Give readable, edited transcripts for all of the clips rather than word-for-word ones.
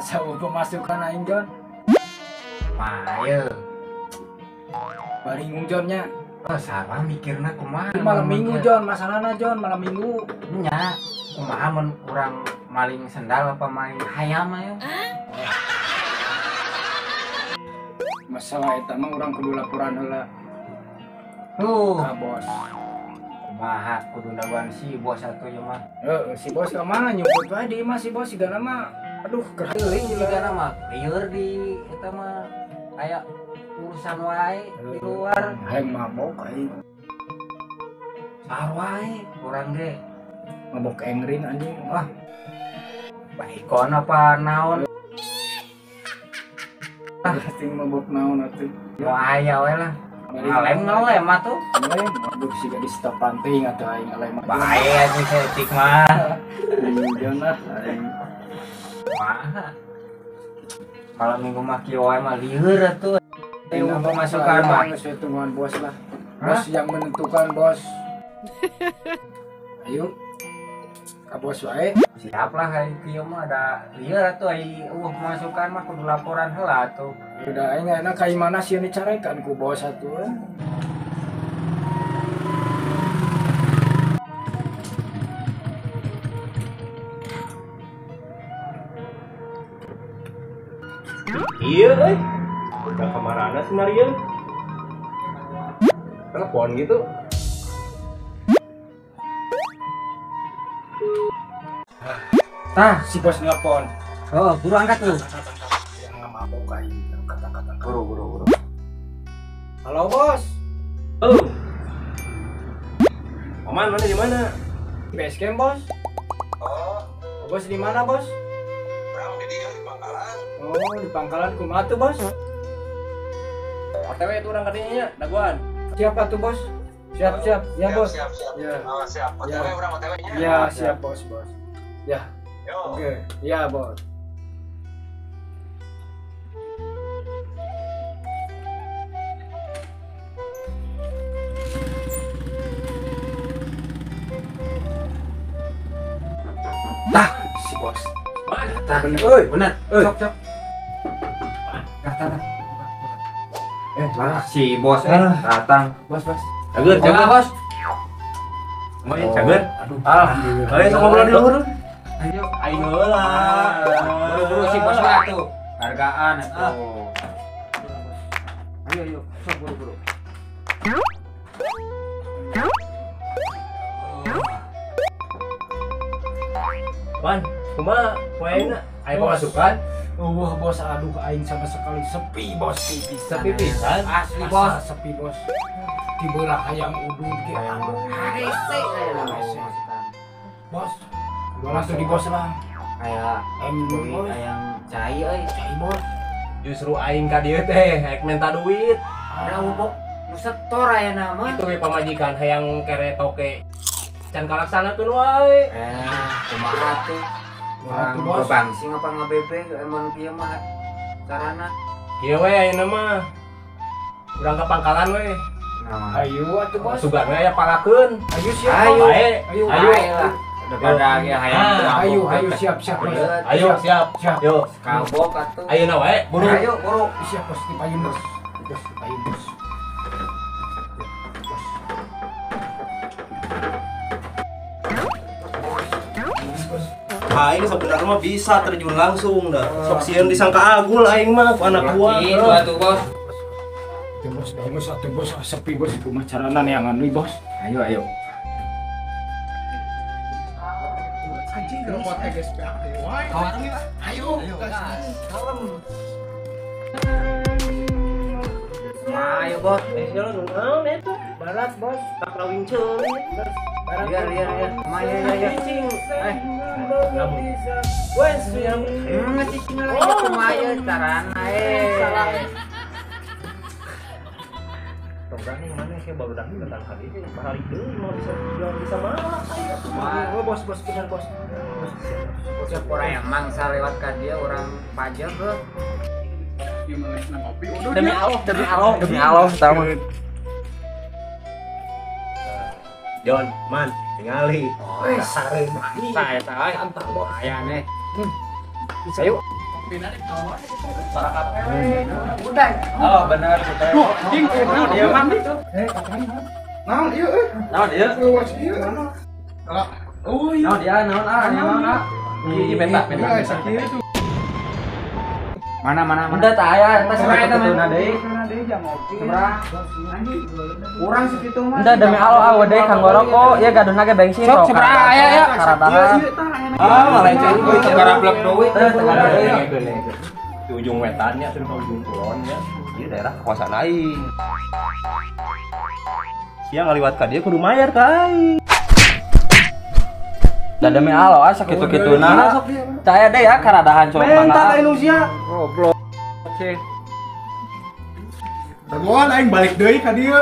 Asa pemasukan aing Jon. Maye. Baringung Jon nya. Oh, salah mikirna kumaha. Malam Minggu Jon, masalahna Jon, malam Minggu. Nya, kumaha mun urang maling sendal apa maling hayam ayo. Masalah eta mah urang kudu laporan heula. Ka bos. Kumaha kudu ndawan si bos atuh ieu mah. Heeh, si bos ka mana nyumput wae di imah si bos sigana mah. Aduh, teuing sigana mah. Lieur di eta mah aya urusan wae di luar. Hayang mabok aing. Sar wae urang ge. Mabok engring anjing. Wah. Baikon apa naon? Pasti mabok naon atuh. Mo aya we lah. Ngalem ngalem atuh. Ngalem aduh siga di stop panting atuh aing ngalem. Bae anjing saeutik mah. Jon lah aing. Mah. Malam Minggu mah kieu wae mah lieur atuh. Teu pemasukan mah geus tungguan bos lah. Bos yang menentukan bos. Ayo. Ka bos wae. Siap lah aing kieu mah da lieur atuh ai eueuh pemasukan mah kudu laporan heula atuh. Udah aing enak ka imana sieun dicarekan ku bos atuh. Iya euy. Udah kamarana si Marian. Telepon gitu. Tah, si bos nelpon. Oh, buru angkat tuh. Yang mabok aing kata-kata. Buru. Halo, bos. Halo. Oman, mana di mana? Base camp, bos. Oh. Bos di mana, bos? Urang di dieu di pangkalan. Oh, di pangkalan kumaha tuh, bos? OTW itu urang kadinya nya, daguan. Siapa tuh, bos? Siap, siap. Ya, bos. Siap, siap. Ya. Oh, siap. OTW ya. Urang OTW nya. Ya, siap, bos, bos. Ya. Yo. Oke, ya bos. Tah, si bos. Tah, bener. Oi, bener. Sok, sok. Tah, tah. Lah si bos datang. Bos, bos. Cager, cager, bos. Mau ya, cager. Aduh. Ayo sok ngobrol di luhur. Ayo, aing heula. Buru-buru si bos mah atuh. Hargaan atuh. Ayo, ayo, sok buru-buru. Wan, kumaha poena? Aya pemasukan? Wah, bos, aduh aing sama sekali sepi, bos. Sepi pisan. Asli, bos. Sepi, bos. Tibelah hayang udud ge. Harese aya. Bos, langsung di bos lah. Kayak hayang cai euy, cai bos. Justru aing ka dieu teh hayang minta duit. Ada bobok nu setor aya nama. Itu we pamajikan hayang kere toke. Can kalaksanakeun wae. Kumaha tuh? Urang babangsing apa ngabebe emang kieu mah carana. Kieu we ayeuna mah. Urang ka pangkalan we. Ayo atuh bos. Sugan we aya palakeun. Ayo siap. Ayo. Ayo. Ayo. Daripada ge hayang ayo, ayo siap, siap. Ayo siap. Siap. Yo, kabok atuh. Ayeuna wae, buru. Ayo, buru. Siap bos, di payun bos. Bos, di payun bos. Bos. Bos. Aing sebenarnya mah bisa terjun langsung dah. Sok sieun disangka agul aing mah ku anak buah. Gitu atuh bos. Atuh bos, bos, atuh bos, sepi bos kumaha carana neangan deui bos. Ayo, ayo. Ayo, kalem. Ayo bos. Naon eta? Barat bos. Tak rawing ceuli. Barat. Iya, iya, iya. Maya, iya, iya. Wes, cicing lagi kumaha carana eh. Program yang mana sih baru datang tentang hari ini hari deui mau bisa bisa malah ayo. Bos, bos, benar bos. Bos, siap orang yang mangsa lewat ka dia orang pajak heuh. Demi Allah, demi Allah, demi Allah tahu. Jon, man, tingali. Wes, saya tahu. Mantap bos. Aya nih. Ayo. Udah. Oh, benar. Duh, anjing. Naon ieu mah? Naon ieu euy? Naon ieu? Luas ieu. Oh iya. Naon dia naon ah, naon ah. Ieu peta, peta. Sakieu. Mana mana mana. Udah tak aya eta sakitu tuna deui. Seberapa? Kurang segitu mah. Udah demi Allah ah deui kanggo rokok, ieu gaduhna ge bensin. Sok seberapa aya ya? Karadahan. Ah, malah cai teu garablek duit. Teu Di ujung wetannya terus ke ujung kulonnya. Ieu daerah kekuasaan aing. Sia ngaliwat ka dieu kudu mayar ka aing. Da demi Allah ah sakitu-kituna. Caya deui ya karadahan sok Menta ka sia. Goblok. Dagoan aing balik deui ka dieu.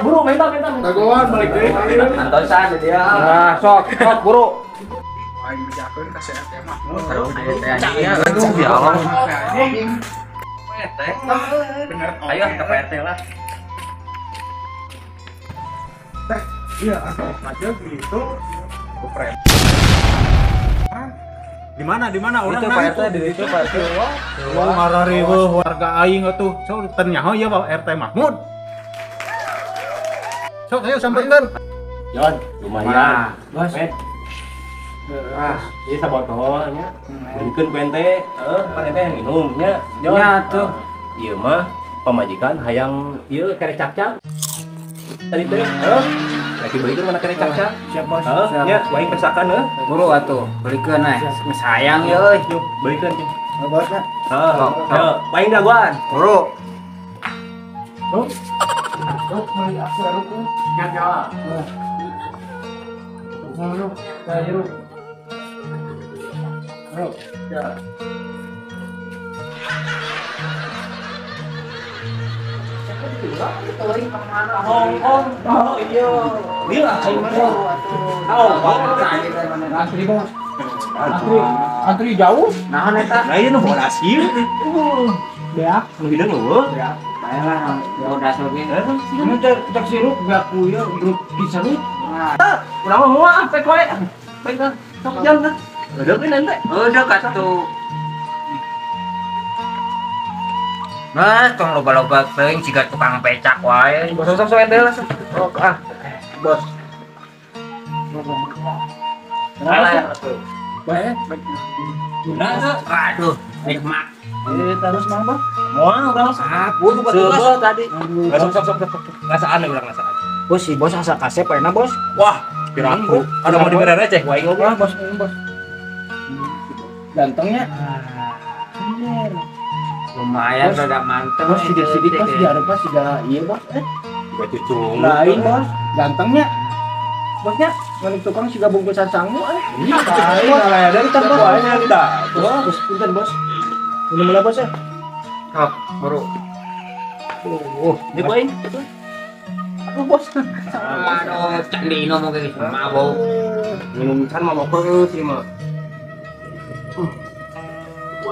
Buru menta menta. Dagoan balik deui ka dieu. Antosan di dia. Nah, sok sok buru. Aing bejakeun ka si RT mah. Aduh, ya Allah. Bener. Ayo ke PRT lah. Teh, iya atau aja gitu. Di mana di mana orang itu Pak RT di situ Pak RT. Wah, marariweuh warga aing atuh. Sok teu nyaho ieu Pak RT Mahmud. Sok ayo sampeurkeun. Jon, lumayan. Bos. Ah, ieu sabotol nya. Beukeun ku ente, heuh, pan ente yang minum nya. Jon. Nya tuh. Ieu mah pamajikan hayang ieu kere cakcak. Tadi teh, heuh. Lagi beukeun mana kere cakcak. Siap bos. Heuh, nya aing pesakan heuh. Buru atuh, belikeun eh. Sayang ye euy. Yuk, belikeun cing. Bos nya. Heuh, heuh, aing dagoan. Buru. Tuh. Tuh meuli aku rukun. Nya nya. Heuh. Kayu. Bro, ya. Hongkong. Oh iya. Lila aing mah. Oh, antri bos. Antri, antri jauh. Naon eta? Nah, ieu nu bodas ieu. Beak, nu hideung eueuh. Beak. Bae lah, bodas oge. Ini cek sirup beak ku ieu grup pisan. Nah, urang mah moal pek wae. Pek lah, sok jam lah. Udah kan ente. Udah katuh. Nah, tong loba-loba teuing siga tukang becak wae. Bos sok sok ente lah sok. Oh, ah. Bos. Alah. Bae. Nah, aduh, nikmat. Terus mah, Bos. Moal urang ah, buru batu tadi. Sok sok sok sok. Ngasaan urang ngasaan. Bos si bos asa kasep ayeuna, Bos. Wah, piraku. Ada mau dibere receh wae ngobrol. Bos, bos. Gantengnya. Lumayan rada mantep. Bos sidik-sidik bos di hareup siga ieu bos. Siga cucu. Lain bos, gantengnya. Bosnya ngeun tukang siga bungkusan sangu eh. Iya, lain dari tan bos. Bos, punten bos. Minum lah bos ya. Sok, buru. Oh, di poin. Aduh bos. Aduh, candi ngomong kayak gitu mabok. Minum can mah mabok sih mah.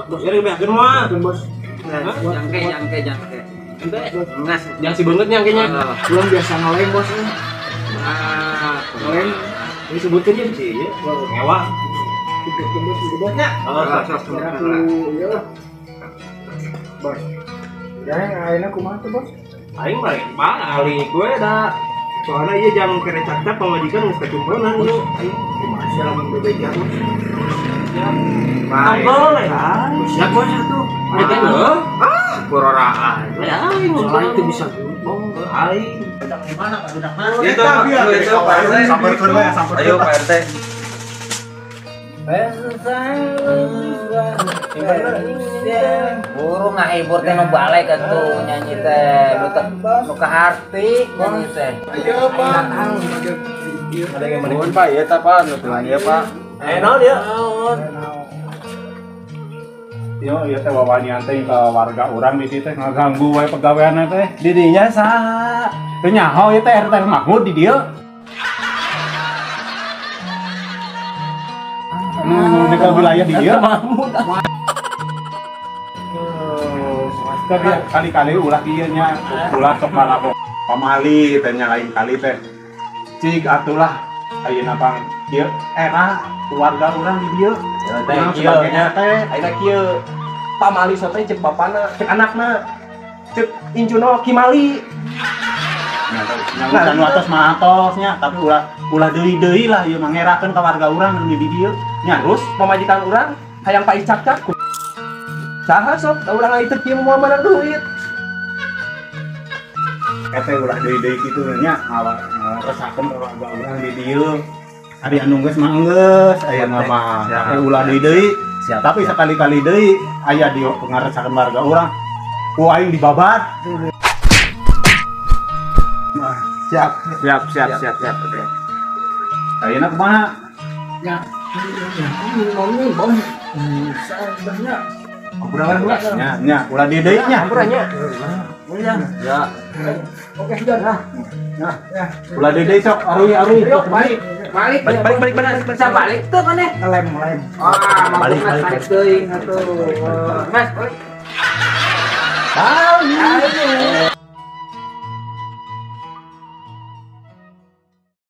Bos, ya beakeun mah. Bos. Jangke, jangke, jangke. Ente, ngas, yang si banget nyangkenya. Belum biasa ngelem bos. Nah, ngelem. Ini sebutkan ya sih, ya. Mewah. Bos, bosnya. Oh, sok sok sok. Iya lah. Bos. Ya, ayeuna kumaha tuh, Bos? Aing mah balik gue da. Soalnya ieu jang kere cakcak pamajikan geus kacumponan ieu. Aing kumaha sih lamun bebeja, Bos? Ya. Boleh. Siap bos atuh. Eta heuh. Ah, bororaan. Ya aing soalnya itu bisa bohong aing. Budak di mana? Budak mana? Itu itu Pak RT. Samperkeun we, samperkeun. Ayo Pak RT. Buru ngahibur teh nu balik atuh nyanyi teh nu kaharti nyanyi teh. Ayo Pak. Ada yang mana? Pak, ieu tah Pak, nu tulang ieu Pak. Eh naon ieu? Yo, ieu teh wawanian teh ka warga urang di dieu teh ngaganggu wae pagaweanna teh. Di dinya saha? Teu nyaho ieu teh RT Mahmud di dieu. Nu di wilayah di dieu Mahmud. Tapi kali-kali ulah ieu nya, ulah sok malako. Pamali teh nya lain kali teh. Cik atulah Ayeuna pang ieu era keluarga urang di dieu. Ya teh Urang kieu sebagai nya. RT. Ayeuna kieu. Pamali sote cek bapana, cek anakna. Cek incuna Kimali. Nya nu atos mah atos nya, tapi ulah ulah deui-deui lah ieu mah ngerakeun ka warga urang di dieu. Nya. Terus pamajikan urang hayang pais cakcak. Saha sok, da urang teu kieu moal mana duit. Eta ulah deui-deui kitu nya ngaresakeun ka warga urang di dieu. Ari anu geus mah geus, aya mah. Siap. Tapi ulah deui-deui. Siap. Tapi sekali-kali deui aya di ngaresakeun warga urang. Ku aing dibabat. Siap. Siap, siap, siap, siap. Ayeuna kumaha? Ya. Mami, bom. Sabarnya. Hampura heula. Nya, nya, ulah deui-deui nya. Hampura nya. Ya. Oke, sudah. Nah, ulah deui-deui sok aruy-aruy. Yuk, balik. Balik, Balik balik balik balik. Bisa balik tuh maneh. Ngelem, ngelem. Ah, Balik, balik, balik. balik teuing atuh. Mas, balik. Balik.